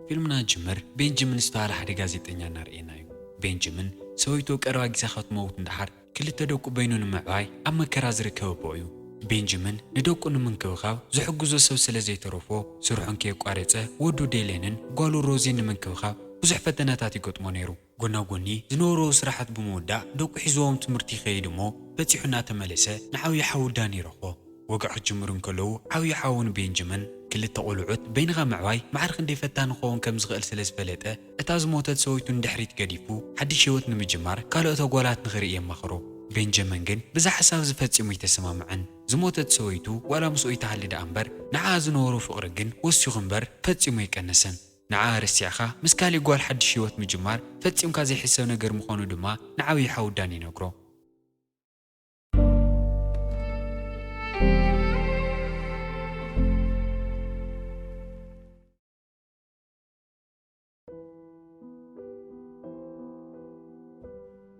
ፊልምና ጅምር ቤንጃሚን ዝተባህለ ሓደ ጋዜጠኛ እናርኣየና እዩ። ቤንጃሚን ሰበይቱ ቀረባ ግዜ ካብ ትመውት ንደሓር ክልተ ደቁ በይኑ ንምዕባይ ኣብ መከራ ዝርከብ ኣቦ እዩ። ቤንጃሚን ንደቁ ንምንክብኻብ ዝሕግዞ ሰብ ስለ ዘይተረፎ፣ ስርሑ እንከየቋረጸ ወዱ ዴለንን ጓሉ ሮዚን ንምንክብኻብ ብዙሕ ፈተነታት ይገጥሞ ነይሩ። ጎና ጎኒ ዝነበርዎ ስራሓት ብምውዳእ ደቁ ሒዝዎም ትምህርቲ ይኸይድ እሞ፣ በጺሑ እናተመለሰ ንዓብዪ ሓዉ ዳን ይረኽቦ። ወግዒ ክጅምሩ እንከለዉ ዓብዪ ሓዉ ንቤንጃሚን፣ ክልተ ቆልዑት በይንኻ ምዕባይ ማዕረ ክንደይ ፈታኒ ክኸውን ከም ዝኽእል ስለ ዝፈለጠ፣ እታ ዝሞተት ሰበይቱ ንድሕሪት ገዲፉ ሓድሽ ህይወት ንምጅማር ካልኦት ኣጓላት ንኽርኢ የማኽሮ። ቤንጃሚን ግን ብዛ ሓሳብ እዚ ፈጺሙ ኣይተሰማምዐን። ዝሞተት ሰበይቱ ዋላ ምስኡ ይትሃሊ ደኣ እምበር፣ ንዓኣ ዝነበሮ ፍቕሪ ግን ወሲኹ እምበር ፈጺሙ ኣይቀነሰን። ንዓኣ ረሲዕካ ምስ ካሊእ ጓል ሓድሽ ህይወት ምጅማር ፈጺምካ ዘይሕሰብ ነገር ምዃኑ ድማ ንዓብዪ ሓዉ ዳን ይነግሮ።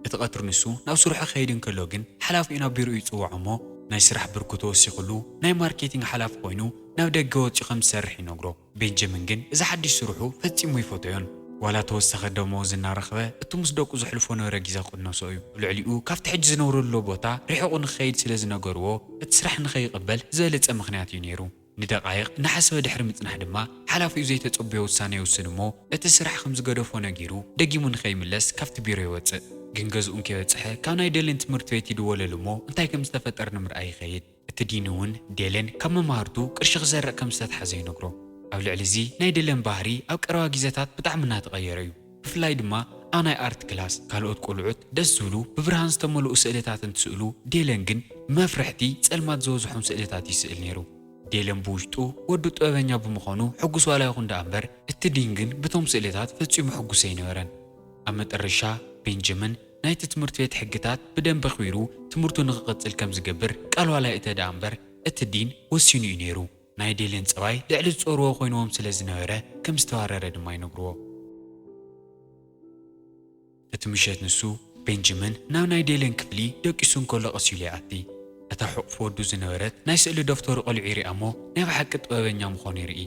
እቲ ቀትሪ ንሱ ናብ ስርሑ ክኸይድ እንከሎ ግን፣ ሓላፊኡ ናብ ቢሮኡ ይጽውዖ እሞ፣ ናይ ስራሕ ብርኩ ተወሲኹሉ ናይ ማርኬቲንግ ሓላፊ ኮይኑ ናብ ደገ ወጺኡ ከም ዝሰርሕ ይነግሮ። ቤንጃሚን ግን እዚ ሓድሽ ስርሑ ፈጺሙ ኣይፈተዮን። ዋላ ተወሳኺ ደመወዝ እናረኽበ፣ እቲ ምስ ደቁ ዘሕልፎ ነበረ ግዜ ክቕነሶ እዩ። ልዕሊኡ ካብቲ ሕጂ ዝነብረሉ ቦታ ርሒቑ ንክኸይድ ስለ ዝነገርዎ፣ እቲ ስራሕ ንኸይቕበል ዝበለጸ ምኽንያት እዩ ነይሩ። ንደቓይቕ እናሓሰበ ድሕሪ ምጽናሕ ድማ፣ ሓላፊኡ ዘይተጸበዮ ውሳነ ይውስን እሞ፣ እቲ ስራሕ ከም ዝገደፎ ነጊሩ፣ ደጊሙ ንኸይምለስ ካብቲ ቢሮ ይወጽእ። ግን ገዝኡ እንከይበጽሐ፣ ካብ ናይ ዴለን ትምህርቲ ቤት ይድወለሉ እሞ፣ እንታይ ከም ዝተፈጠረ ንምርኣይ ይኸይድ። እቲ ዲን እውን ዴለን ካብ መማህርቱ ቅርሺ ክሰርቕ ከም ዝተትሓዘ ይነግሮ። ኣብ ልዕሊ እዚ ናይ ዴለን ባህሪ ኣብ ቀረባ ግዜታት ብጣዕሚ እናተቐየረ እዩ። ብፍላይ ድማ ኣብ ናይ ኣርት ክላስ ካልኦት ቆልዑት ደስ ዝብሉ ብብርሃን ዝተመልኡ ስእልታት እንትስእሉ፣ ዴለን ግን መፍርሕቲ ጸልማት ዝበዝሖም ስእልታት ይስእል ነይሩ። ዴለን ብውሽጡ ወዱ ጥበበኛ ብምዃኑ ሕጉስ ዋላ ይኹን ደኣ እምበር፣ እቲ ዲን ግን ብቶም ስእልታት ፈጺሙ ሕጉስ ኣይነበረን። ኣብ መጠረሻ ቤንጃሚን ናይቲ ትምህርቲ ቤት ሕግታት ብደንቢ ኣኽቢሩ ትምህርቱ ንኽቕጽል ከም ዝገብር ቃል ዋላ ይእተ ደኣ እምበር፣ እቲ ዲን ወሲኑ እዩ ነይሩ። ናይ ዴለን ጸባይ ልዕሊ ዝጾርዎ ኮይንዎም ስለ ዝነበረ ከም ዝተባረረ ድማ ይነግርዎ። እቲ ምሸት ንሱ ቤንጃሚን ናብ ናይ ዴለን ክፍሊ ደቂሱ እንከሎ ቀስ ኢሉ ይኣቲ። እታ ሕቑፍ ወዱ ዝነበረት ናይ ስእሊ ደፍተሩ ቀሊዑ ይሪኣ እሞ ናይ ብሓቂ ጥበበኛ ምዃኑ ይርኢ።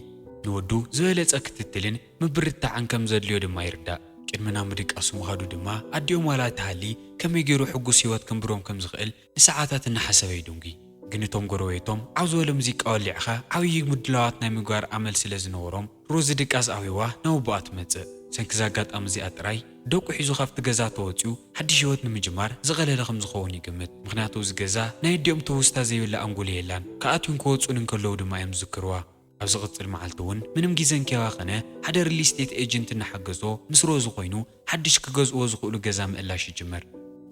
ንወዱ ዝበለጸ ክትትልን ምብርትታዕን ከም ዘድልዮ ድማ ይርዳእ። ቅድሚ ናብ ምድቃሱ ምኻዱ ድማ ኣዲኦም ዋላ ትሃሊ ከመይ ገይሩ ሕጉስ ህይወት ክንብሮም ከም ዝኽእል ንሰዓታት እናሓሰበ ይድንጉይ። ግን እቶም ጎረቤቶም ዓው ዝበለ ሙዚቃ ወሊዕኻ ዓብዪ ምድላዋት ናይ ምግባር ኣመል ስለ ዝነበሮም፣ ሮዚ ድቃስ ኣብይዋ ናብ ኣቦኣ ትመጽእ። ሰንኪ እዛ ኣጋጣሚ እዚኣ ጥራይ ደቁ ሒዙ ካብቲ ገዛ ተወጺኡ ሓድሽ ህይወት ንምጅማር ዝቐለለ ከም ዝኸውን ይግምት። ምኽንያቱ እዚ ገዛ ናይ ኣዲኦም ትውስታ ዘይብላ ኣንጎሎ የላን። ክኣትዩን ክወጹን እንከለዉ ድማ እዮም ዝዝክርዋ። ኣብ ዝቕጽል መዓልቲ እውን ምንም ግዜ እንከይባኸነ ሓደ ሪል ስቴት ኤጀንት እናሓገዞ ምስ ሮዚ ኮይኑ ሓድሽ ክገዝእዎ ዝኽእሉ ገዛ ምእላሽ ይጅምር።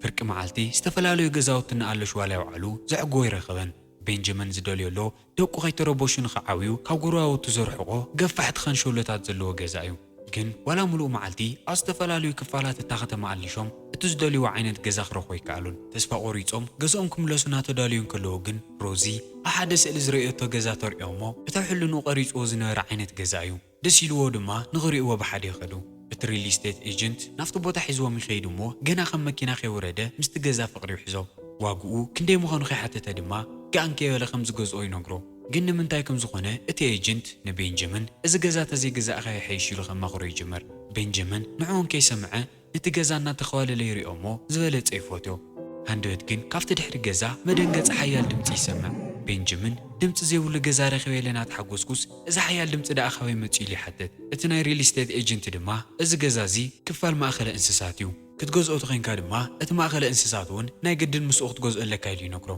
ፍርቂ መዓልቲ ዝተፈላለዩ ገዛውቲ እናኣለሹ ዋላ የውዓሉ ዘዕግቦ ኣይረኸበን። ቤንጃሚን ዝደልዮ ኣሎ ደቁ ከይተረበሹ ንኽዓብዩ ካብ ጎረባብቱ ዘርሕቖ ገፋሕቲ ኸንሸሎታት ዘለዎ ገዛ እዩ። ግን ዋላ ምሉእ መዓልቲ ኣብ ዝተፈላለዩ ክፋላት እታ ከተማ ኣሊሾም እቲ ዝደልይዎ ዓይነት ገዛ ክረኽቡ ኣይከኣሉን። ተስፋ ቆሪጾም ገዝኦም ክምለሱ እናተዳለዩ እንከለዉ ግን ሮዚ ኣብ ሓደ ስእሊ ዝረኣየቶ ገዛ ተርእዮ እሞ እቲ ሕልንኡ ቀሪጽዎ ዝነበረ ዓይነት ገዛ እዩ። ደስ ኢልዎ ድማ ንኽርእይዎ ብሓደ ይኸዱ። እቲ ሪል ስቴት ኤጀንት ናብቲ ቦታ ሒዝዎም ይኸይድ እሞ ገና ካብ መኪና ከይወረደ ምስቲ ገዛ ፍቕሪ ይውሕዞ። ዋግኡ ክንደይ ምዃኑ ከይሓተተ ድማ ጋእ እንከይበለ ከም ዝገዝኦ ይነግሮ። ግን ንምንታይ ከም ዝኾነ እቲ ኤጀንት ንቤንጃሚን እዚ ገዛ ተዘይገዛእካዮ ይሐይሽ ኢሉ ከማኽሮ ይጅምር። ቤንጃሚን ንዕኡ እንከይሰምዐ ነቲ ገዛ እናተኸዋለለ ይሪኦ እሞ ዝበለጸ ይፈትዮ። ሃንደበት ግን ካብቲ ድሕሪ ገዛ መደንገጺ ሓያል ድምጺ ይሰምዕ። ቤንጃሚን ድምጺ ዘይብሉ ገዛ ረኺበ ኢለ እናተሓጎስኩስ እዚ ሓያል ድምጺ ደኣ ካበይ መጺኡ ኢሉ ይሓትት። እቲ ናይ ሪል ስቴት ኤጀንት ድማ እዚ ገዛ እዚ ክፋል ማእከለ እንስሳት እዩ። ክትገዝኦ ተኾይንካ ድማ እቲ ማእከለ እንስሳት እውን ናይ ግድን ምስኡ ክትገዝኦ ኣለካ ኢሉ ይነግሮ።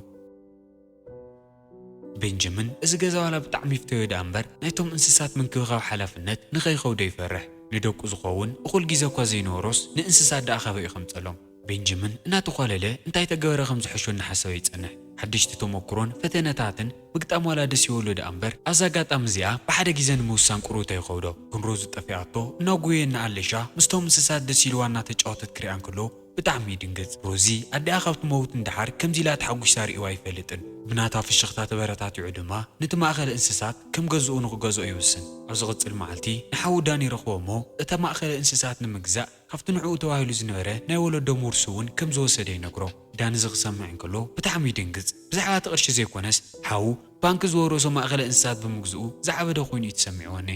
ቤንጃሚን እዚ ገዛ ዋላ ብጣዕሚ ይፍተዮ ደኣ እምበር ናይቶም እንስሳት ምንክብኻብ ሓላፍነት ንኸይኸብዶ ይፈርሕ። ንደቁ ዝኸውን እኹል ግዜ እኳ ዘይነበሮስ ንእንስሳት ደኣ ካበይ ከምጸሎም። ቤንጃሚን እናተዃለለ እንታይ ተገበረ ከም ዝሕሾ እናሓሰበ ይጸንሕ። ሓደሽቲ ተመኩሮን ፈተነታትን ምግጣም ዋላ ደስ ይበሎ ደኣ እምበር ኣብዛ ኣጋጣሚ እዚኣ ብሓደ ግዜ ንምውሳን ቁሩብ ይኸብዶ። ግን ሮዚ ጠፊኣቶ እናጎየ እናኣለሻ ምስቶም እንስሳት ደስ ኢልዋ እናተጫወተት ክሪኣ እንከሎ ብጣዕሚ ይድንግጽ። ሮዚ ኣዲኣ ካብ ትመውት ንደሓር ከምዚ ኢላ ተሓጒሳ ርእይዋ ኣይፈልጥን። ብናታ ፍሽኽታ ተበረታቲዑ ድማ ነቲ ማእከለ እንስሳት ከም ገዝኡ ንኽገዝኦ ይውስን። ኣብ ዝቕጽል መዓልቲ ንሓዉ ዳን ይረኽቦ እሞ እታ ማእከለ እንስሳት ንምግዛእ ካብቲ ንዕኡ ተባሂሉ ዝነበረ ናይ ወለዶም ውርሲ እውን ከም ዝወሰደ ይነግሮ። ዳን እዚ ክሰምዕ እንከሎ ብጣዕሚ ይድንግጽ። ብዛዕባ እቲ ቅርሺ ዘይኮነስ ሓዉ ባንክ ዝወረሶ ማእከለ እንስሳት ብምግዝኡ ዝዓበደ ኮይኑ እዩ ተሰሚዕዎ እኔ።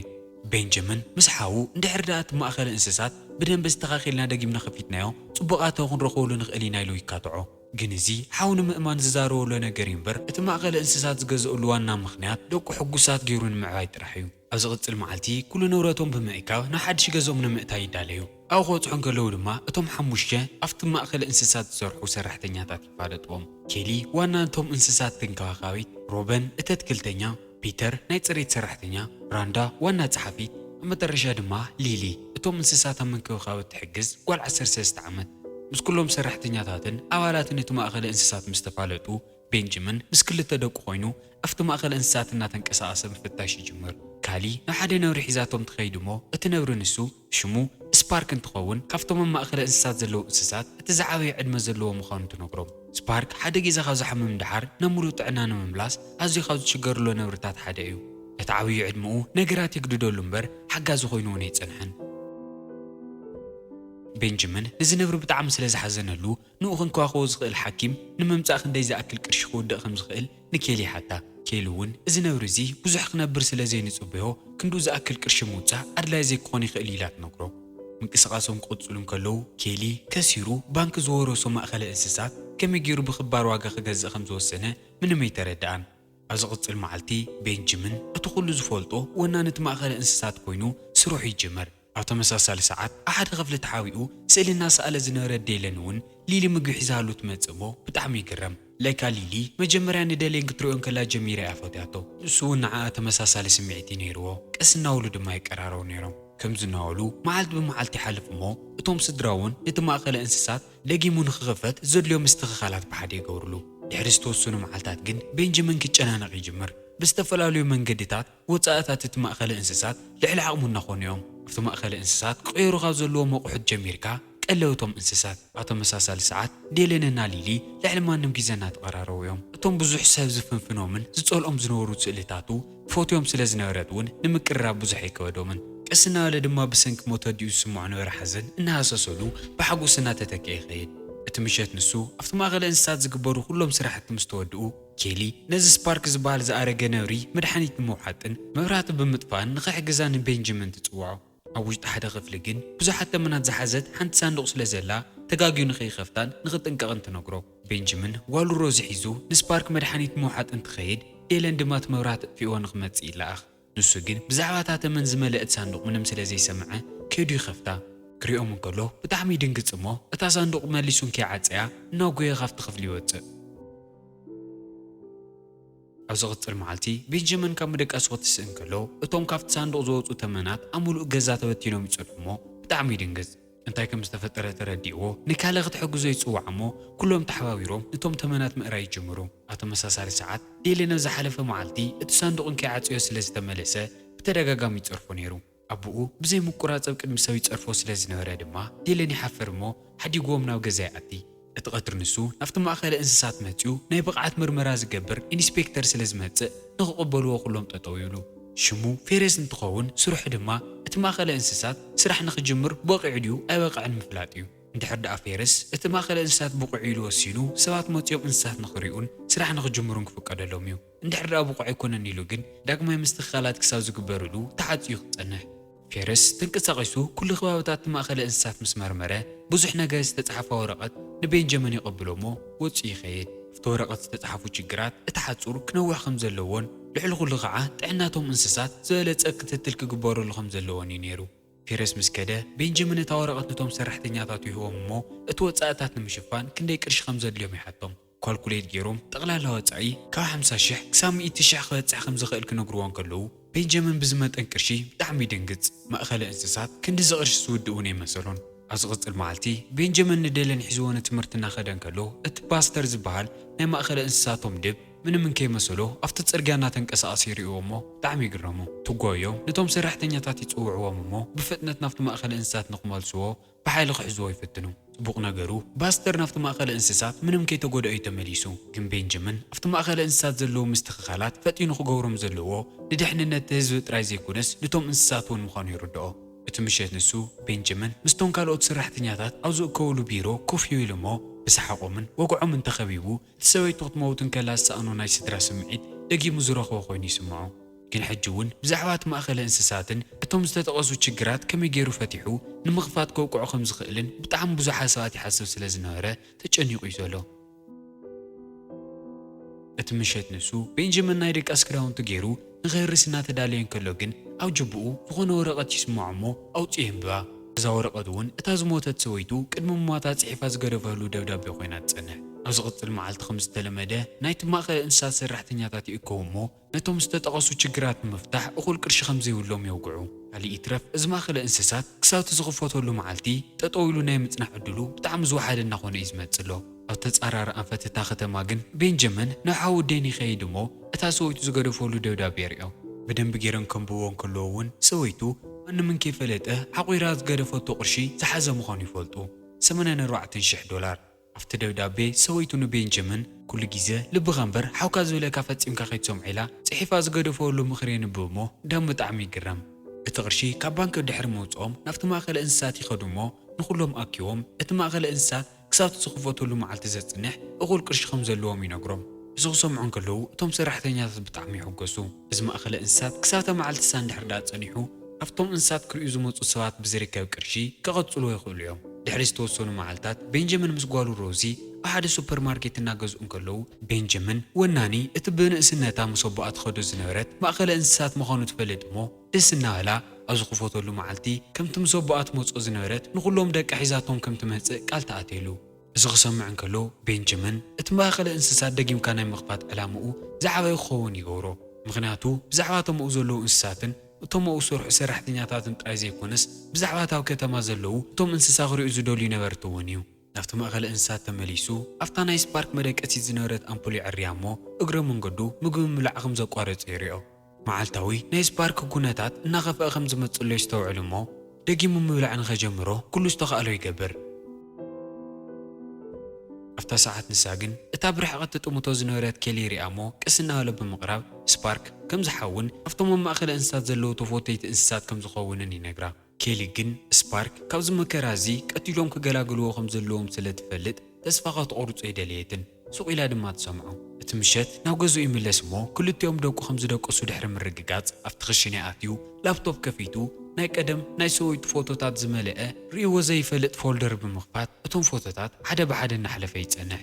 ቤንጃሚን ምስ ሓዉ፣ "እንድሕር ደኣ እቲ ማእከለ እንስሳት ብደንቢ ኣስተኻኺልና ደጊምና ከፊትናዮ፣ ጽቡቕ ኣታዊ ክንረኽበሉ ንኽእል ኢና" ኢሉ ይካትዖ። ግን እዚ ሓው ንምእማን ዝዛረበሎ ነገር እዩ እምበር፣ እቲ ማእከለ እንስሳት ዝገዝእሉ ዋና ምኽንያት ደቁ ሕጉሳት ገይሩ ንምዕባይ ጥራሕ እዩ። ኣብ ዝቕጽል መዓልቲ፣ ኩሉ ንብረቶም ብምእካብ ናብ ሓድሽ ገዝኦም ንምእታይ ይዳለዩ። ኣብኡ ክበጽሑ እንከለዉ ድማ፣ እቶም ሓሙሽተ ኣብቲ ማእከለ እንስሳት ዝሰርሑ ሰራሕተኛታት ይፋለጥዎም። ኬሊ ዋና እቶም እንስሳት ተንከባኻቢት፣ ሮበን እቲ ኣትክልተኛ፣ ፒተር ናይ ጽሬት ሰራሕተኛ፣ ራንዳ ዋና ጸሓፊት፣ ኣብ መጠረሻ ድማ ሊሊ እቶም እንስሳት ኣብ ምንክብኻብ እትሕግዝ ጓል ዓሰርተ ሰለስተ ዓመት። ምስ ኩሎም ሰራሕተኛታትን ኣባላትን እቲ ማእከለ እንስሳት ምስ ተፋለጡ፣ ቤንጃሚን ምስ ክልተ ደቁ ኮይኑ ኣብቲ ማእከለ እንስሳት እናተንቀሳቐሰ ምፍታሽ ይጅምር። ካሊ ናብ ሓደ ነብሪ ሒዛቶም ትኸይድ እሞ፣ እቲ ነብሪ ንሱ ሽሙ ስፓርክ እንትኸውን፣ ካብቶም ኣብ ማእከለ እንስሳት ዘለዉ እንስሳት እቲ ዝዓበየ ዕድመ ዘለዎ ምዃኑ ትነግሮም። ስፓርክ ሓደ ግዜ ካብ ዝሓምም ደሓር ናብ ምሉእ ጥዕና ንምምላስ ኣዝዩ ካብ ዝሽገርሎ ነብርታት ሓደ እዩ። እቲ ዓብዩ ዕድመኡ ነገራት የግድደሉ እምበር ሓጋዚ ኮይኑ እውን ኣይጸንሐን። ቤንጃሚን ነዚ ነብሪ ብጣዕሚ ስለ ዝሓዘነሉ፣ ንኡ ክንከባኸቦ ዝኽእል ሓኪም ንምምጻእ ክንደይ ዝኣክል ቅርሺ ክውድእ ከም ዝኽእል ንኬሊ ይሓታ። ኬሊ እውን እዚ ነብሪ እዚ ብዙሕ ክነብር ስለ ዘይንጽበዮ፣ ክንድኡ ዝኣክል ቅርሺ ምውጻእ ኣድላይ ዘይክኾን ይኽእል እዩ ኢላ ትነግሮ። ምንቅስቓሶም ክቕጽሉ እንከለዉ፣ ኬሊ ከሲሩ ባንክ ዝወረሶ ማእከለ እንስሳት ከመይ ገይሩ ብኽባር ዋጋ ክገዝእ ከም ዝወሰነ ምንም ኣይተረድኣን። ኣብ ዝቕጽል መዓልቲ፣ ቤንጃሚን እቲ ኩሉ ዝፈልጦ ወናኒ እቲ ማእከለ እንስሳት ኮይኑ ስርሑ ይጅምር። ኣብ ተመሳሳሊ ሰዓት፣ ኣብ ሓደ ክፍሊ ተሓቢኡ ስእሊ እናሰኣለ ዝነበረ ዴለን እውን ሊሊ ምግቢ ሒዛሉ ትመጽእ እሞ ብጣዕሚ ይግረም። ለካ ሊሊ መጀመርያ ንዴለን ክትሪኦ እንከላ ጀሚራ እያ ፈትያቶ። ንሱ እውን ንዓኣ ተመሳሳሊ ስምዒት እዩ ነይርዎ። ቀስ እናበሉ ድማ ይቀራረቡ ነይሮም። ከምዚ እናበሉ መዓልቲ ብመዓልቲ ይሓልፍ እሞ፣ እቶም ስድራ እውን ነቲ ማእከለ እንስሳት ደጊሙ ንኽኽፈት ዘድልዮ ምስትኽኻላት ብሓደ ይገብርሉ። ድሕሪ ዝተወሰኑ መዓልታት ግን ቤንጃሚን ክጨናነቕ ይጅምር። ብዝተፈላለዩ መንገድታት ወጻእታት እቲ ማእከለ እንስሳት ልዕሊ ዓቕሙ እናኾኑ እዮም። ኣብቲ ማእከለ እንስሳት ክቕየሩ ካብ ዘለዎም ኣቑሑት ጀሚርካ ቀለብ እቶም እንስሳት። ኣብ ተመሳሳሊ ሰዓት ዴለንና ሊሊ ልዕሊ ማንም ግዜ እናተቐራረቡ እዮም። እቶም ብዙሕ ሰብ ዝፍንፍኖምን ዝጸልኦም ዝነበሩ ስእልታቱ ፈትዮም ስለ ዝነበረት እውን ንምቅርራብ ብዙሕ ኣይከበዶምን። ቀስ እናበለ ድማ ብሰንኪ ሞት ኣዲኡ ዝስምዖ ነበረ ሓዘን እናሃሰሰሉ ብሓጎስ እናተተክአ ይኸይድ። እቲ ምሸት ንሱ ኣብቲ ማእከለ እንስሳት ዝግበሩ ኩሎም ስራሕቲ ምስ ተወድኡ፣ ኬሊ ነዚ ስፓርክ ዝበሃል ዝኣረገ ነብሪ መድሓኒት ንምውሓጥን መብራህቲ ብምጥፋእን ንኽሕግዛ ንቤንጃሚን ትጽውዖ። ኣብ ውሽጢ ሓደ ክፍሊ ግን ብዙሓት ተመናት ዝሓዘት ሓንቲ ሳንዱቕ ስለ ዘላ፣ ተጋግዩ ንኸይኸፍታን ንኽጥንቀቕን ትነግሮ። ቤንጃሚን ጓሉ ሮዚ ሒዙ ንስፓርክ መድሓኒት ምውሓጥ እንትኸይድ፣ ዴለን ድማ እቲ መብራህቲ ኣጥፊእዎ ንኽመጽእ ይለኣኽ። ንሱ ግን ብዛዕባ እታ ተመን ዝመልአት ሳንዱቕ ምንም ስለ ዘይሰምዐ ከይዱ ይኸፍታ። ክሪኦም እንከሎ ብጣዕሚ ይድንግጽ እሞ፣ እታ ሳንዱቕ መሊሱ እንከይዓጸያ እናጎየ ካብቲ ክፍሊ ይወጽእ። ኣብ ዝቕጽል መዓልቲ፣ ቤንጃሚን ካብ ምድቃሱ ክትስእ እንከሎ፣ እቶም ካብቲ ሳንዱቕ ዝወጹ ተመናት ኣብ ምሉእ ገዛ ተበቲኖም ይጸንሑ እሞ ብጣዕሚ ይድንግጽ። እንታይ ከም ዝተፈጠረ ተረዲእዎ፣ ንካሊ ክትሕግዞ ይጽውዓ እሞ፣ ኩሎም ተሓባቢሮም ነቶም ተመናት ምእራይ ይጅምሩ። ኣብ ተመሳሳሊ ሰዓት፣ ዴለን ኣብ ዝሓለፈ መዓልቲ እቲ ሳንዱቕ እንከይዓጸዮ ስለ ዝተመለሰ፣ ብተደጋጋሚ ይጸርፎ ነይሩ። ኣቦኡ ብዘይ ምቁራጸብ ቅድሚ ሰብ ይጸርፎ ስለ ዝነበረ ድማ፣ ዴለን ይሓፍር እሞ፣ ሓዲግዎም ናብ ገዛ ይኣቲ። እቲ ቀትሪ ንሱ ናብቲ ማእከለ እንስሳት መጺኡ ናይ ብቕዓት ምርመራ ዝገብር ኢንስፔክተር ስለ ዝመጽእ፣ ንኽቕበልዎ ኩሎም ጠጠው ይብሉ። ሽሙ ፌሬስ እንትኸውን፣ ስርሑ ድማ እቲ ማእከለ እንስሳት ስራሕ ንኽጅምር በቒዑ ድዩ ኣይበቕዕን ምፍላጥ እዩ። እንድሕር ደኣ ፌሬስ እቲ ማእከለ እንስሳት ብቑዕ ኢሉ ወሲኑ፣ ሰባት መጺኦም እንስሳት ንኽሪኡን ስራሕ ንኽጅምሩን ክፍቀደሎም እዩ። እንድሕር ደኣ ብቑዕ ኣይኮነን ኢሉ ግን፣ ዳግማይ ምስትኽኻላት ክሳብ ዝግበርሉ ተዓጽዩ ክጸንሕ። ፌሬስ ተንቀሳቒሱ ኩሉ ከባብታት እቲ ማእከለ እንስሳት ምስ መርመረ፣ ብዙሕ ነገር ዝተጻሕፈ ወረቐት ንቤንጃሚን የቐብሎ እሞ ወጺኡ ይኸይድ። ኣብቲ ወረቐት ዝተጻሕፉ ችግራት፣ እቲ ሓጹር ክነውሕ ከም ዘለዎን፣ ልዕሊ ኩሉ ኸዓ ጥዕናቶም እንስሳት ዝበለጸ ክትትል ክግበረሉ ከም ዘለዎን እዩ ነይሩ። ፌሬስ ምስ ከደ፣ ቤንጃሚን እታ ወረቐት ነቶም ሰራሕተኛታቱ ይህቦም እሞ፣ እቲ ወጻእታት ንምሽፋን ክንደይ ቅርሺ ከም ዘድልዮም ይሓቶም። ኳልኩሌት ገይሮም፣ ጠቕላላ ወጻኢ ካብ ሓምሳ ሽሕ ክሳብ ሚእቲ ሽሕ ክበጽሕ ከም ዝኽእል ክነግርዎ እንከለዉ፣ ቤንጃሚን ብዚ መጠን ቅርሺ ብጣዕሚ ይድንግጽ። ማእከለ እንስሳት ክንድዚ ቅርሺ ዝውድእ እውን ኣይመሰሎን። ኣብ ዝቕጽል መዓልቲ፣ ቤንጃሚን ንዴለን ሒዝዎ ንትምህርቲ እናኸደ እንከሎ፣ እቲ ባስተር ዝበሃል ናይ ማእከለ እንስሳቶም ድብ ምንም እንከይመሰሎ ኣብቲ ጽርግያ እናተንቀሳቐሰ ይርእይዎ እሞ ብጣዕሚ ይግረሙ። ትጓዮም ነቶም ሰራሕተኛታት ይጽውዕዎም እሞ ብፍጥነት ናብቲ ማእከለ እንስሳት ንኽመልስዎ ብሓይሊ ክሕዝዎ ይፍትኑ። ጽቡቕ ነገሩ፣ ባስተር ናብቲ ማእከለ እንስሳት ምንም ከይተጎድኦ እዩ ተመሊሱ። ግን ቤንጃሚን ኣብቲ ማእከለ እንስሳት ዘለዉ ምስትኽኻላት ፈጢኑ ክገብሮም ዘለዎ ንድሕንነት እቲ ህዝቢ ጥራይ ዘይኮነስ፣ ነቶም እንስሳት እውን ምዃኑ ይርድኦ። እቲ ምሸት ንሱ፣ ቤንጃሚን ምስቶም ካልኦት ሰራሕተኛታት ኣብ ዝእከብሉ ቢሮ ኮፍ ይብል እሞ፣ ብሰሓቖምን ወግዖምን ተኸቢቡ፣ እቲ ሰበይቱ ክትመውት እንከላ ዝሰኣኖ ናይ ስድራ ስምዒት ደጊሙ ዝረኽቦ ኮይኑ ይስምዖ። ግን ሕጂ እውን ብዛዕባ እቲ ማእኸለ እንስሳትን እቶም ዝተጠቐሱ ችግራት ከመይ ገይሩ ፈቲሑ ንምኽፋት ከውቅዖ ከም ዝኽእልን ብጣዕሚ ብዙሓት ሰባት ይሓስብ ስለ ዝነበረ ተጨኒቑ እዩ ዘሎ። እቲ ምሸት ንሱ ቤንጃሚን ናይ ድቃስ ክዳውንቱ ገይሩ ንኽህርስ እናተዳለየ እንከሎ ግን ኣብ ጅብኡ ዝኾነ ወረቐት ይስምዖ እሞ ኣውፂኡ የንብባ። እዛ ወረቐት እውን እታ ዝሞተት ሰበይቱ ቅድሚ ምሟታ ፅሒፋ ዝገደፈሉ ደብዳቤ ኮይና ትፀንሕ። ኣብ ዝቕፅል መዓልቲ ከም ዝተለመደ ናይቲ ማእኸል እንስሳት ሰራሕተኛታት ይእከቡ እሞ ነቶም ዝተጠቐሱ ችግራት ንምፍታሕ እኹል ቅርሺ ከም ዘይብሎም የውግዑ። ካልእ ይትረፍ እዚ ማእኸለ እንስሳት ክሳብ እቲ ዝኽፈተሉ መዓልቲ ጠጠው ኢሉ ናይ ምፅናሕ ዕድሉ ብጣዕሚ ዝወሓደ እናኾነ እዩ ዝመፅእ ኣሎ። ኣብ ተፃራሪ ኣንፈት እታ ከተማ ግን ቤንጃሚን ናብ ሓዉ ዴን ይኸይድ እሞ እታ ሰበይቱ ዝገደፈሉ ደብዳቤ የርእዮ። ብደንቢ ገይረን ከንብቦ እንከለዉ እውን ሰበይቱ ማንም እንከይፈለጠ ሓቑራ ዝገደፈቶ ቅርሺ ዝሓዘ ምዃኑ ይፈልጡ። ሰማንያን ኣርባዕተን ሽሕ ዶላር። ኣብቲ ደብዳቤ ሰበይቱ ንቤንጃሚን ኩሉ ግዜ ልብኻ እምበር ሓውካ ዝብለካ ፈጺምካ ከይትሰምዖ ኢላ ጽሒፋ ዝገደፈሉ ምኽሪ የንብብ እሞ ዳን ብጣዕሚ ይግረም። እቲ ቅርሺ ካብ ባንክ ድሕሪ ምውጽኦም ናብቲ ማእከለ እንስሳት ይኸዱ እሞ ንኹሎም ኣኪቦም እቲ ማእከለ እንስሳት ክሳብ እቲ ዝኽፈተሉ መዓልቲ ዘጽንሕ እኹል ቅርሺ ከም ዘለዎም ይነግሮም። እዚ ክሰምዑ እንከለዉ እቶም ሰራሕተኛታት ብጣዕሚ ይሕጎሱ። እዚ ማእከለ እንስሳት ክሳብ እታ መዓልቲ እሳ እንድሕር ደኣ ጸኒሑ ካብቶም እንስሳት ክርእዩ ዝመጹ ሰባት ብዝርከብ ቅርሺ ክቐጽልዎ ይኽእሉ እዮም። ድሕሪ ዝተወሰኑ መዓልታት ቤንጃሚን ምስ ጓሉ ሮዚ ኣብ ሓደ ሱፐርማርኬት እናገዝኡ እንከለዉ ቤንጃሚን ወናኒ እቲ ብንእስነታ ምስ ኣቦኣ ትኸዶ ዝነበረት ማእከለ እንስሳት ምዃኑ ትፈልጥ እሞ ደስ እናበላ ኣብ ዝኽፈተሉ መዓልቲ ከምቲ ምስ ኣቦኣ ትመጾ ዝነበረት ንኹሎም ደቃ ሒዛቶም ከም ትመጽእ ቃል ተኣትየሉ። እዚ ክሰምዕ እንከሎ ቤንጃሚን እቲ ማእኸለ እንስሳት ደጊምካ ናይ ምኽፋት ዕላምኡ ዝዓበየ ክኸውን ይገብሮ። ምኽንያቱ ብዛዕባ እቶም ኣብኡ ዘለዉ እንስሳትን እቶም ኣብኡ ዝሰርሑ ሰራሕተኛታትን ጥራይ ዘይኮነስ ብዛዕባ እታ ኣብ ከተማ ዘለዉ እቶም እንስሳ ክርእዩ ዝደልዩ ነበርቲ እውን እዩ። ናብቲ ማእኸለ እንስሳት ተመሊሱ ኣብታ ናይ ስፓርክ መደቀሲት ዝነበረት ኣምፑል የዐርያ እሞ እግረ መንገዱ ምግቢ ምብላዕ ከም ዘቋረጸ ይሪኦ። መዓልታዊ ናይ ስፓርክ ኩነታት እናኸፍአ ከም ዝመጽእ ኣሎ የስተውዕል እሞ ደጊሙ ምብላዕ ንኸጀምሮ ኩሉ ዝተኻእሎ ይገብር። ኣብታ ሰዓት ንሳ ግን እታ ብርሕቐት ትጥምቶ ዝነበረት ኬሊ ሪኣ እሞ ቀስ እናበለ ብምቕራብ ስፓርክ ከም ዝሓውን ኣብቶም ኣብ ማእከለ እንስሳት ዘለዉ ተፈተይቲ እንስሳት ከም ዝኸውንን ይነግራ። ኬሊ ግን ስፓርክ ካብዚ መከራ እዚ ቀቲሎም ክገላግልዎ ከም ዘለዎም ስለ ትፈልጥ ተስፋ ከተቑርጾ ኣይደለየትን። ሱቕ ኢላ ድማ ትሰምዖ። እቲ ምሸት ናብ ገዝኡ ይምለስ እሞ ክልቲኦም ደቁ ከም ዝደቀሱ ድሕሪ ምርግጋጽ ኣብቲ ክሽነ ኣትዩ ላፕቶፕ ከፊቱ ናይ ቀደም ናይ ሰበይቱ ፎቶታት ዝመልአ ርእይዎ ዘይፈልጥ ፎልደር ብምኽፋት እቶም ፎቶታት ሓደ ብሓደ እናሕለፈ ይጸንሕ።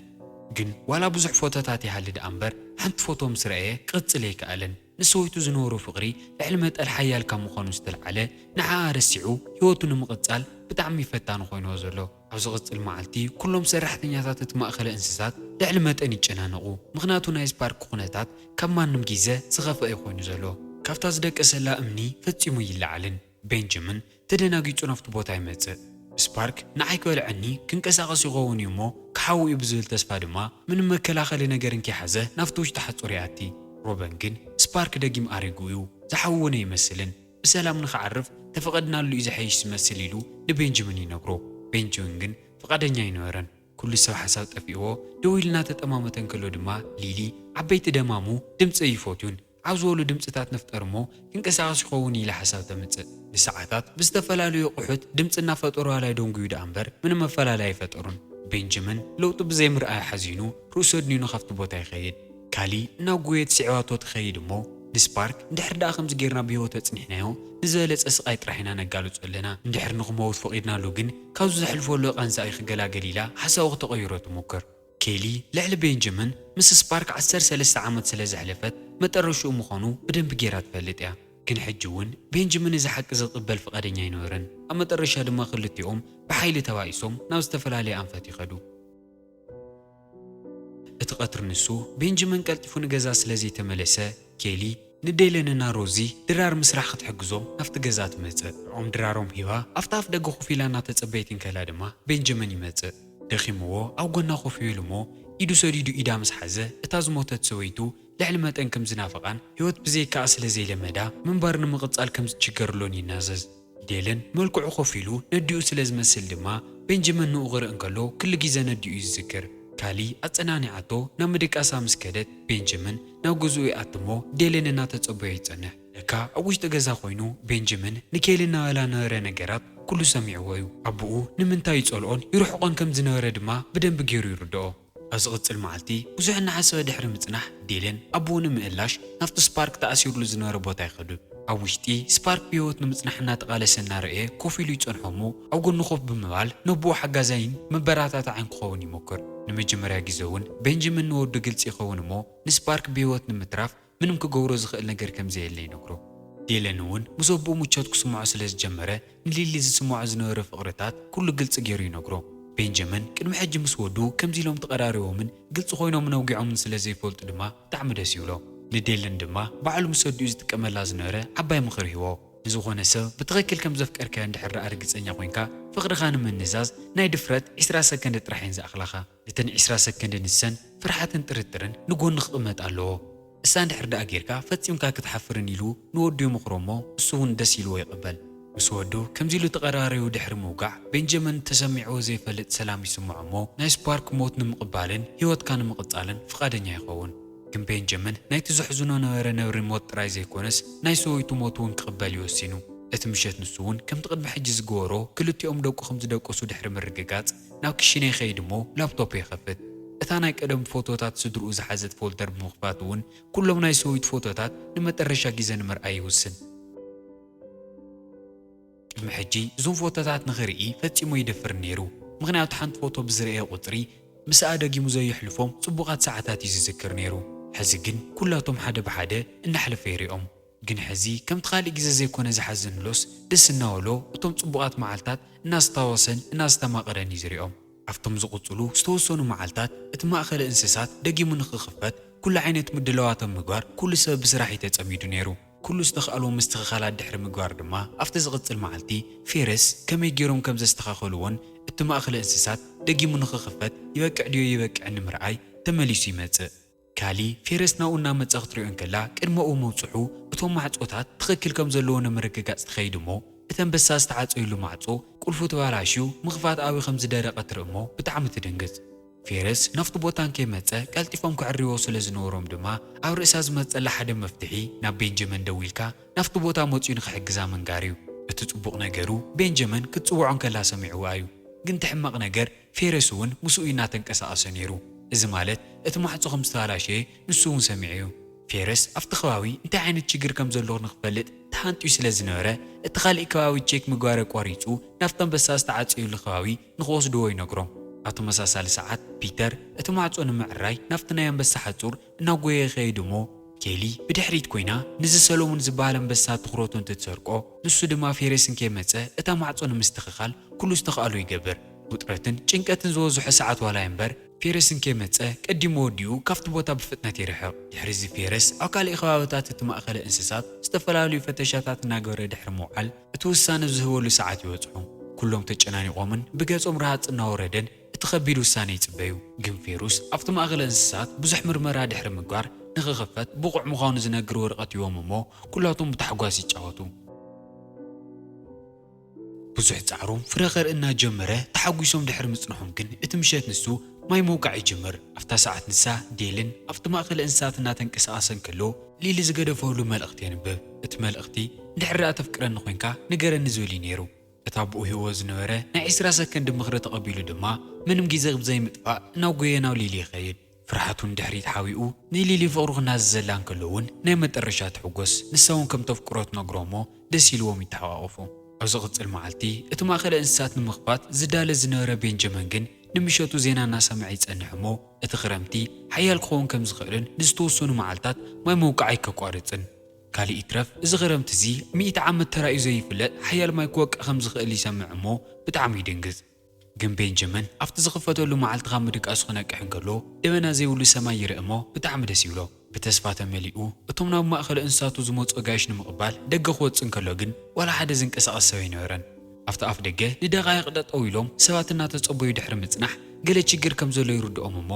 ግን ዋላ ብዙሕ ፎቶታት ይሃሊ ደኣ እምበር ሓንቲ ፎቶ ምስ ረኣየ ክቕጽል ኣይከኣለን። ንሰበይቱ ዝነበሮ ፍቕሪ ልዕሊ መጠን ሓያል ካብ ምዃኑ ዝተልዓለ ንዓኣ ረሲዑ ህይወቱ ንምቕጻል ብጣዕሚ ፈታኒ ኮይንዎ ዘሎ። ኣብ ዝቕጽል መዓልቲ ኩሎም ሰራሕተኛታት እቲ ማእከለ እንስሳት ልዕሊ መጠን ይጨናነቑ፣ ምኽንያቱ ናይ ስፓርክ ኩነታት ካብ ማንም ግዜ ዝኸፍአ እዩ ኮይኑ ዘሎ። ካብታ ዝደቀሰላ እምኒ ፈጺሙ ኣይለዓልን። ቤንጃሚን ተደናጊጹ ናብቲ ቦታ ይመጽእ። ስፓርክ ንዓይ ክበልዐኒ ክንቀሳቐስ ይኸውን እዩ እሞ ክሓዊ እዩ ብዝብል ተስፋ ድማ ምንም መከላኸሊ ነገር እንከይሓዘ ናብቲ ውሽጢ ሓጹር ይኣቲ። ሮበን ግን ስፓርክ ደጊም ኣሪጉ እዩ፣ ዝሓዊ እውን ኣይመስልን። ብሰላም ንኽዓርፍ ተፈቐድናሉ እዩ ዝሐይሽ ዝመስል ኢሉ ንቤንጃሚን ይነግሮ። ቤንጃሚን ግን ፍቓደኛ ኣይነበረን። ኩሉ ሰብ ሓሳብ ጠፊእዎ ደው ኢሉ እናተጠማመተ እንከሎ ድማ ሊሊ ዓበይቲ ደማሙ ድምፂ ኣይፈትዩን። ዓብ ዝበሉ ድምፅታት ንፍጠር እሞ ክንቀሳቐስ ይኸውን ኢላ ሓሳብ ተምፅእ። ንሰዓታት ብዝተፈላለዩ ኣቑሑት ድምፂ እናፈጠሩ ኣላይ ደንጉዩ ደኣ እምበር ምንም ኣፈላላይ ኣይፈጠሩን። ቤንጃሚን ለውጢ ብዘይምርኣዩ ሓዚኑ ርእሱ ኣድኒኑ ካብቲ ቦታ ይኸይድ። ካሊ እናጎየት ስዒባቶ ትኸይድ እሞ ንስፓርክ እንድሕር ደኣ ከምዚ ጌርና ብህይወት ኣጽኒሕናዮ ንዝበለጸ ስቓይ ጥራሕ ኢና ነጋልጾ ኣለና። እንድሕር ንኽመውት ፈቒድናሉ ግን ካብዚ ዘሕልፎ ኣሎ ቃንዛ እዩ ክገላገል ኢላ ሓሳቡ ክተቐይሮ ትሙክር። ኬሊ ልዕሊ ቤንጃሚን ምስ ስፓርክ ዓሰርተ ሰለስተ ዓመት ስለ ዘሕለፈት መጠረሽኡ ምዃኑ ብደንቢ ጌራ ትፈልጥ እያ። ግን ሕጂ እውን ቤንጃሚን እዚ ሓቂ ዝቕበል ፍቓደኛ ኣይነበረን። ኣብ መጠረሻ ድማ ክልቲኦም ብሓይሊ ተባኢሶም ናብ ዝተፈላለየ ኣንፈት ይኸዱ። እቲ ቀትሪ ንሱ ቤንጃሚን ቀልጢፉ ንገዛ ስለ ዘይተመለሰ ኬሊ ንዴለንና ሮዚ ድራር ምስራሕ ክትሕግዞም ናብቲ ገዛ ትመጽእ። ንዕኦም ድራሮም ሂባ ኣብቲ ኣፍ ደገ ኮፍ ኢላ እናተጸበየት እንከላ ድማ ቤንጃሚን ይመጽእ። ደኺምዎ ኣብ ጎና ኮፍ ይብል እሞ ኢዱ ሰዲዱ ኢዳ ምስ ሓዘ እታ ዝሞተት ሰበይቱ ልዕሊ መጠን ከም ዝናፈቓን ህይወት ብዘይካኣ ስለ ዘይለመዳ ምንባር ንምቕጻል ከም ዝችገርሎን ይናዘዝ። ዴለን መልክዑ ኮፍ ኢሉ ነዲኡ ስለ ዝመስል ድማ ቤንጃሚን ንኡ ክርኢ እንከሎ ክሉ ግዜ ነዲኡ እዩ ዝዝክር። ካሊ ኣጸናኒዓቶ ናብ ምድቃሳ ምስ ከደት ቤንጃሚን ናብ ገዝኡ ይኣቲ እሞ ዴለን እናተጸበዮ ይጸንሕ። ለካ ኣብ ውሽጢ ገዛ ኮይኑ ቤንጃሚን ንኬሊ እናበላ ነበረ ነገራት ኩሉ ሰሚዕዎ እዩ። ኣቦኡ ንምንታይ ይጸልኦን ይርሕቆን ከም ዝነበረ ድማ ብደንቢ ገይሩ ይርድኦ። ኣብ ዝቕጽል መዓልቲ ብዙሕ እናሓሰበ ድሕሪ ምጽናሕ፣ ዴለን ኣቦኡ ንምእላሽ ናብቲ ስፓርክ ተኣሲሩሉ ዝነበረ ቦታ ይኸዱ። ኣብ ውሽጢ ስፓርክ ብህይወት ንምጽናሕ እናተቓለሰ እናረኣየ ኮፍ ኢሉ ይጸንሖ እሞ፣ ኣብ ጎኑ ኮፍ ብምባል ነቦኡ ሓጋዛይን መበረታታዕን ክኸውን ይሞክር። ንመጀመርያ ግዜ እውን ቤንጃሚን ንወዱ ግልጺ ይኸውን እሞ፣ ንስፓርክ ብህይወት ንምትራፍ ምንም ክገብሮ ዝኽእል ነገር ከም ዘየለ ይነግሮ። ዴለን እውን ምስ ኣቦኡ ምቾት ክስምዖ ስለ ዝጀመረ፣ ንሊሊ ዝስምዖ ዝነበረ ፍቕርታት ኩሉ ግልጺ ገይሩ ይነግሮ። ቤንጃሚን ቅድሚ ሕጂ ምስ ወዱ ከምዚ ኢሎም ተቐራሪቦምን ግልጺ ኮይኖምን ኣውጊዖምን ስለ ዘይፈልጡ ድማ ብጣዕሚ ደስ ይብሎ። ንዴለን ድማ ባዕሉ ምስ ኣዲኡ ዝጥቀመላ ዝነበረ ዓባይ ምኽሪ ሂቦ። ንዝኾነ ሰብ ብትኽክል ከም ዘፍቀርካዮ እንድሕር ደኣ ርግጸኛ ኮይንካ፣ ፍቕርኻ ንምንዛዝ ናይ ድፍረት ዒስራ ሰከንድ ጥራሕ እየን ዝኣኽላኻ። እተን ዒስራ ሰከንድ ንሰን ፍርሓትን ጥርጥርን ንጎኒ ክቕመጥ ኣለዎ። እሳ እንድሕር ደኣ ጌርካ ፈጺምካ ክትሓፍርን ኢሉ ንወዱ ይምኽሮ እሞ እሱ እውን ደስ ኢልዎ ይቕበል። ምስ ወዱ ከምዚ ኢሉ ተቐራሪቡ ድሕሪ ምውጋዕ፣ ቤንጃሚን ተሰሚዕዎ ዘይፈልጥ ሰላም ይስምዖ እሞ ናይ ስፓርክ ሞት ንምቕባልን ህይወትካ ንምቕጻልን ፍቓደኛ ይኸውን። ግን ቤንጃሚን ናይቲ ዘሕዝኖ ነበረ ነብሪ ሞት ጥራይ ዘይኮነስ ናይ ሰበይቱ ሞት እውን ክቕበል እዩ ወሲኑ። እቲ ምሸት ንሱ እውን ከምቲ ቅድሚ ሕጂ ዝገበሮ ክልቲኦም ደቁ ከም ዝደቀሱ ድሕሪ ምርግጋጽ ናብ ክሽነ ይኸይድ እሞ ላፕቶፕ ይኸፍት። እታ ናይ ቀደም ፎቶታት ስድርኡ ዝሓዘት ፎልደር ብምኽፋት እውን ኩሎም ናይ ሰበይቱ ፎቶታት ንመጠረሻ ግዜ ንምርኣይ ይውስን። ቅድሚ ሕጂ እዞም ፎቶታት ንኽርኢ ፈጺሙ ይደፍር ነይሩ። ምኽንያቱ ሓንቲ ፎቶ ብዝረኣየ ቁጽሪ ምስኣ ደጊሙ ዘየሕልፎም ጽቡቓት ሰዓታት እዩ ዝዝክር ነይሩ። ሕዚ ግን ኩላቶም ሓደ ብሓደ እናሕለፈ ይሪኦም። ግን ሕዚ ከምቲ ካልእ ግዜ ዘይኮነ ዝሓዝንሎስ ደስ እናበሎ እቶም ጽቡቓት መዓልታት እናስታወሰን እናስተማቐረን እዩ ዝሪኦም። ኣብቶም ዝቕጽሉ ዝተወሰኑ መዓልታት እቲ ማእከለ እንስሳት ደጊሙ ንኽኽፈት ኩሉ ዓይነት ምድላዋት ኣብ ምግባር ኩሉ ሰብ ብስራሕ እዩ ተጸሚዱ ነይሩ። ኩሉ ዝተኻእልዎ ምስትኽኻላት ድሕሪ ምግባር ድማ ኣብቲ ዝቕጽል መዓልቲ ፌረስ ከመይ ገይሮም ከም ዘስተኻኸልዎን እቲ ማእከለ እንስሳት ደጊሙ ንኽኽፈት ይበቅዕ ድዮ ይበቅዕን ንምርኣይ ተመሊሱ ይመጽእ። ካሊ ፌረስ ናብኡ እናመጸ ክትሪኦ እንከላ ቅድመኡ ምብጽሑ እቶም ማዕጾታት ትኽክል ከም ዘለዎ ንምርግጋጽ ትኸይድ እሞ እቲ ኣንበሳ ዝተዓጸዩሉ ማዕጾ ቁልፉ ተባላሽዩ ምኽፋት ኣብዩ ከም ዝደረቐ ትርኢ እሞ ብጣዕሚ ትድንግጽ። ፌረስ ናብቲ ቦታ እንከይመጸ ቀልጢፎም ክዕርይዎ ስለ ዝነበሮም ድማ ኣብ ርእሳ ዝመጸላ ሓደ መፍትሒ ናብ ቤንጃሚን ደዊልካ ናብቲ ቦታ መጺኡ ንኽሕግዛ ምንጋር እዩ። እቲ ጽቡቕ ነገሩ ቤንጃሚን ክትጽውዖ እንከላ ሰሚዕዋ እዩ። ግን እቲ ሕማቕ ነገር ፌረስ እውን ምስኡ እዩ እናተንቀሳቐሰ ነይሩ። እዚ ማለት እቲ ማዕጾ ከም ዝተባላሸየ ንሱ እውን ሰሚዑ እዩ። ፌረስ ኣብቲ ከባቢ እንታይ ዓይነት ችግር ከም ዘሎ ንኽፈልጥ ተሃንጥዩ ስለ ዝነበረ እቲ ካሊእ ከባቢ ቼክ ምግባር ኣቋሪጹ ናብቲ ኣንበሳ ዝተዓጸዩሉ ከባቢ ንኽወስድዎ ይነግሮም። ኣብ ተመሳሳሊ ሰዓት ፒተር እቲ ማዕጾ ንምዕራይ ናብቲ ናይ ኣንበሳ ሓጹር እናጎየ ይኸይድ እሞ ኬሊ ብድሕሪት ኮይና ነዚ ሰሎሞን ዝበሃል ኣንበሳ ትኹረቱ እንትትሰርቆ ንሱ ድማ ፌረስ እንከይመጸ እታ ማዕጾ ንምስትኽኻል ኩሉ ዝተኻእሎ ይገብር። ውጥረትን ጭንቀትን ዝበዝሖ ሰዓት ዋላ እምበር ፌረስ እንከይመጸ ቀዲሙ ወዲኡ ካብቲ ቦታ ብፍጥነት ይርሕቕ። ድሕሪ እዚ ፌረስ ኣብ ካልእ ከባብታት እቲ ማእከለ እንስሳት ዝተፈላለዩ ፈተሻታት እናገበረ ድሕሪ ምውዓል እቲ ውሳነ ዝህበሉ ሰዓት ይበጽሑ። ኩሎም ተጨናኒቖምን ብገጾም ረሃጽ እናወረደን እቲ ከቢድ ውሳነ ይጽበዩ። ግን ፌሩስ ኣብቲ ማእከለ እንስሳት ብዙሕ ምርመራ ድሕሪ ምግባር ንኽኽፈት ብቑዕ ምዃኑ ዝነግር ወረቐት ይቦም እሞ ኩላቶም ብታሕጓስ ይጫወቱ። ብዙሕ ጻዕሮም ፍረ ከርኢ እናጀመረ ተሓጒሶም ድሕሪ ምጽንሖም ግን እቲ ምሸት ንሱ ማይ ምውቃዕ ይጅምር። ኣብታ ሰዓት ንሳ ዴልን ኣብቲ ማእከለ እንስሳት እናተንቀሳቐሰ እንከሎ ሊሊ ዝገደፈሉ መልእኽቲ የንብብ። እቲ መልእኽቲ እንድሕር ደኣ ተፍቅረኒ ኮይንካ ንገረኒ ዝብል እዩ ነይሩ። እቲ ኣቦኡ ሂብዎ ዝነበረ ናይ ዒስራ ሰከንድ ምኽሪ ተቐቢሉ ድማ ምንም ግዜ ብዘይምጥፋእ እናጎየ ናብ ሊሊ ይኸይድ። ፍርሓቱ ንድሕሪት ሓቢኡ ንሊሊ ፍቕሩ ክናዘዘላ እንከሎ እውን ናይ መጠረሻ ትሕጎስ። ንሳ እውን ከም ተፍቅሮ ትነግሮ እሞ ደስ ኢልዎም ይተሓቋቐፉ። ኣብ ዝቕጽል መዓልቲ እቲ ማእከለ እንስሳት ንምኽፋት ዝዳለ ዝነበረ ቤንጃሚን ግን ንምሸቱ ዜና እናሰምዐ ይጸንሕ እሞ እቲ ክረምቲ ሓያል ክኸውን ከም ዝኽእልን ንዝተወሰኑ መዓልታት ማይ ምውቃዕ ኣይከቋርጽን። ካልእ ይትረፍ፣ እዚ ክረምቲ እዚ ሚእቲ ዓመት ተራእዩ ዘይፍለጥ ሓያል ማይ ክወቅዕ ከም ዝኽእል ይሰምዕ እሞ ብጣዕሚ ይድንግጽ። ግን ቤንጃሚን ኣብቲ ዝኽፈተሉ መዓልቲ ካብ ምድቃሱ ክነቅሕ እንከሎ ደበና ዘይብሉ ሰማይ ይርኢ እሞ ብጣዕሚ ደስ ይብሎ። ብተስፋ ተመሊኡ እቶም ናብ ማእከል እንስሳቱ ዝመጹ ኣጋይሽ ንምቕባል ደገ ክወጽእ እንከሎ ግን ዋላ ሓደ ዝንቀሳቐስ ሰብ ኣይነበረን። ኣብቲ ኣፍ ደገ ንደቓይቕ ጠጠው ኢሎም ሰባት እናተጸበዩ ድሕሪ ምጽናሕ ገለ ችግር ከም ዘሎ ይርድኦም እሞ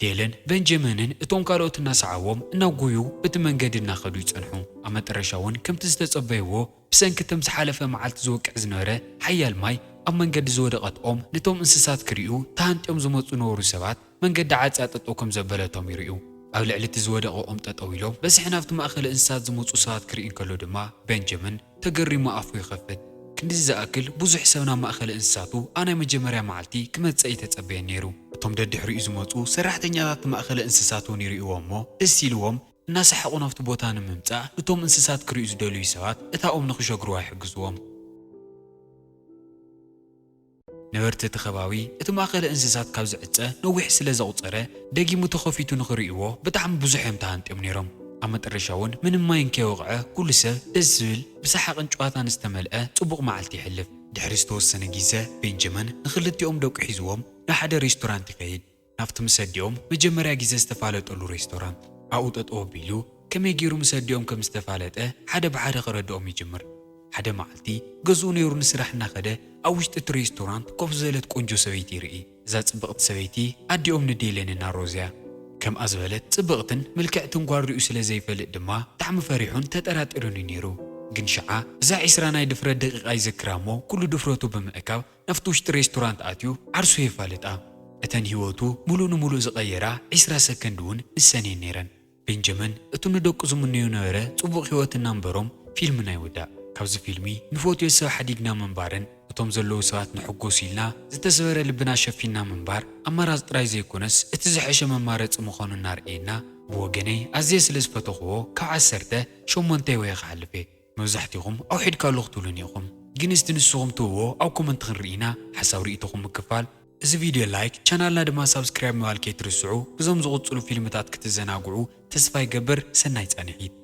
ዴልን ቤንጃሚንን እቶም ካልኦት እናሰዓዎም እናጎዩ በቲ መንገዲ እናኸዱ ይጸንሑ። ኣብ መጠረሻ እውን ከምቲ ዝተጸበይዎ ብሰንኪ እቶም ዝሓለፈ መዓልቲ ዝወቅዕ ዝነበረ ሓያል ማይ ኣብ መንገዲ ዝወደቐት ኦም ነቶም እንስሳት ክርእዩ ተሃንጥዮም ዝመጹ ነበሩ ሰባት መንገዲ ዓጽያ ጠጠው ከም ዘበለቶም ይርእዩ። ኣብ ልዕሊ እቲ ዝወደቐ ኦም ጠጠው ኢሎም በዝሒ ናብቲ ማእከል እንስሳት ዝመጹ ሰባት ክርኢ እንከሎ ድማ ቤንጃሚን ተገሪሙ ኣፉ ይኸፍት። ክንድዚ ዝኣክል ብዙሕ ሰብ ናብ ማእከለ እንስሳቱ ኣብ ናይ መጀመርያ መዓልቲ ክመጽእ ኣይተጸበየን ነይሩ። እቶም ደድሕሪኡ ዝመጹ ሰራሕተኛታት እቲ ማእከለ እንስሳት እውን ይርእይዎ እሞ ደስ ኢልዎም እናሰሓቑ ናብቲ ቦታ ንምምጻእ፣ ነቶም እንስሳት ክርእዩ ዝደልዩ ሰባት እታ ኦም ንኽሸግርዋ ይሕግዝዎም። ነበርቲ እቲ ከባቢ እቲ ማእከለ እንስሳት ካብ ዝዕጸ ነዊሕ ስለ ዘቑጸረ፣ ደጊሙ ተኸፊቱ ንኽርእይዎ ብጣዕሚ ብዙሕ እዮም ተሃንጥዮም ነይሮም። ኣብ መጠረሻ እውን ምንም ማይ እንከይወቕዐ ኩሉ ሰብ ደስ ዝብል ብሰሓቕን ጨዋታን ዝተመልአ ጽቡቕ መዓልቲ የሕልፍ። ድሕሪ ዝተወሰነ ግዜ ቤንጃሚን ንኽልቲኦም ደቁ ሒዝዎም ንሓደ ሬስቶራንት ይኸይድ። ናብቲ ምስ ኣዲኦም መጀመርያ ግዜ ዝተፋለጠሉ ሬስቶራንት ኣብኡ ጠጠው ኣቢሉ ከመይ ገይሩ ምስ ኣዲኦም ከም ዝተፋለጠ ሓደ ብሓደ ከረድኦም ይጅምር። ሓደ መዓልቲ ገዝኡ ነይሩ ንስራሕ እናኸደ ኣብ ውሽጢ እቲ ሬስቶራንት ኮፍ ዝበለት ቆንጆ ሰበይቲ ይርኢ። እዛ ጽብቕቲ ሰበይቲ ኣዲኦም ንዴሌን እና ሮዝያ። ከምኣ ዝበለት ጽብቕትን ምልክዕትን ጓል ሪኡ ስለ ዘይፈልጥ ድማ ብጣዕሚ ፈሪሑን ተጠራጢሩን እዩ ነይሩ። ግን ሽዓ እዛ ዒስራ ናይ ድፍረት ደቂቓ ይዘክራ እሞ ኩሉ ድፍረቱ ብምእካብ ናብቲ ውሽጢ ሬስቶራንት ኣትዩ ዓርሱ የፋልጣ። እተን ህይወቱ ሙሉእ ንሙሉእ ዝቐየራ ዒስራ ሰከንድ እውን ንሰን እየን ነይረን። ቤንጃሚን እቱ ንደቁ ዝምነዮ ነበረ ጽቡቕ ህይወት እናንበሮም ፊልምና ይውዳእ። ካብዚ ፊልሚ ንፈትዮ ሰብ ሓዲግና ምንባርን እቶም ዘለዉ ሰባት ንሕጎስ ኢልና ዝተሰበረ ልብና ሸፊንና ምንባር ኣማራጺ ጥራይ ዘይኮነስ እቲ ዝሐሸ መማረጺ ምዃኑ እናርኣየና ብወገነይ ኣዝየ ስለ ዝፈተኽዎ ካብ ዓሰርተ ሸሞንተ ይወየ ክሓልፍ እየ። መብዛሕትኹም ኣውሒድካሉ ክትብሉኒ ኢኹም። ግን እስቲ ንስኹም ትህብዎ ኣብ ኮመንት ክንርኢ ኢና። ሓሳብ ርእይቶኹም ምክፋል፣ እዚ ቪድዮ ላይክ፣ ቻናልና ድማ ሳብስክራይብ ምባል ከይትርስዑ። ብዞም ዝቕጽሉ ፊልምታት ክትዘናግዑ ተስፋ ይገብር። ሰናይ ጻንሒት።